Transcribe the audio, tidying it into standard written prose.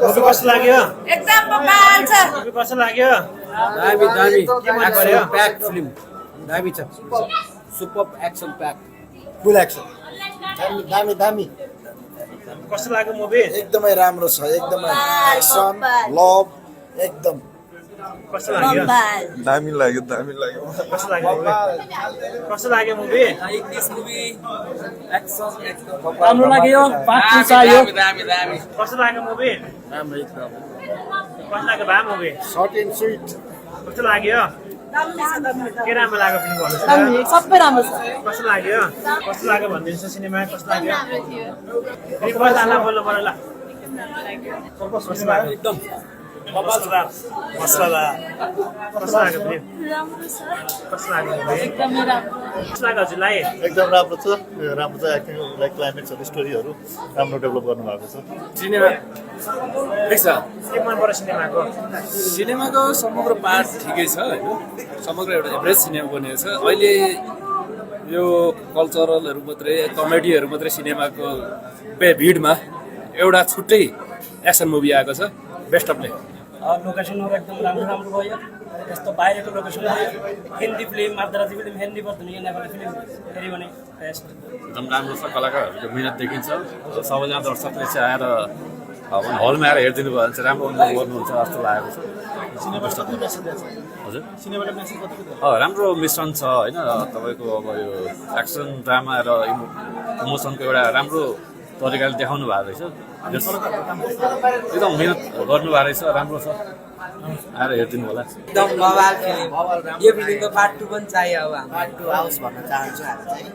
Movie कस्तो लाग्यो एकदम बवाल छ। मुभी कस्तो लाग्यो दामी दामी के मन एक्सन पर्यो प्याक फिल्म दामी छ सुपर एक्सन प्याक फुल एक्सन दामी दामी दामी कस्तो लाग्यो मुभी एकदमै राम्रो छ एकदमै एक्सन लभ एकदम कस्तो लाग्यो बवाल दामी लाग्यो कस्तो लाग्यो मुभी कस्तो लाग्यो मुभी इंग्लिश मूवी एक्सन एकदम राम्रो लाग्यो पार्ट 2 चाहियो कस्तो लाग्यो मुभी राम्रो एकदम कस्तो लाग्यो भा मुभी सर्ट एन्ड स्विट कस्तो लाग्यो के राम्रो लाग्यो फिल्म भन्नुहोस् दामी त सबै राम्रो छ कस्तो लाग्यो भनिदिनुहोस् सिनेमा कस्तो लाग्यो फेरि कस्तो आला बोल्नु पर्यो ल कस्तो लाग्यो एकदम मसलादार मसलादार कस्तो लाग्यो फिल्म राम्रो छ। कस्तो लाग्यो मुभी एकदमै राम्रो। कस्तो लाग्यो हजुरलाई एकदम राम्रो छ एक्टिङ लाइक क्लाइमेक्सहरू स्टोरीहरू राम्रो डेभलप गर्नुभएको छ सिनेमा देख्छ के मन पर्यो सिनेमाको सिनेमाको समग्र पार्ट ठिकै छ होइन समग्र एउटा एभरेज सिनेमा बनेको छ अहिले यो कल्चरलहरू मात्रै कमेडीहरू मात्रै सिनेमाको भिडमा एउटा छुट्टै एक्सन मुभी आएको छ बेस्ट अफ डे लोकेसनहरू एकदम राम्रो राम्रो भयो यस्तो बाहिरको लोकेसन भयो हिन्दी फिल्म माद्रासी फिल्म हिन्दी पर्दैन यो नेपाली फिल्म फेरि भने बेस्ट एकदम राम्रो छ कलाकारहरूको मिहिनेत देखिन्छ सबैजना दर्शकले चाहिँ आएर हलमा आएर हेरिदिनु भयो भने चाहिँ राम्रो अनुभव गर्नुहुन्छ जस्तो लागेको छ हजुर राम्रो मिश्रण छ होइन तपाईँको अब यो एक्सन ड्रामा र इमोसनको एउटा राम्रो तरिकाले देखाउनु भएको रहेछ एकदम मिहिनेत गर्नुभएको रहेछ राम्रो छ आएर हेरिदिनु होला एकदम बवाल फिल्म यो फिल्मको पार्ट 2 पनि चाहियो अब पार्ट 2 आओस् भन्न चाहन्छु हामी चाहिँ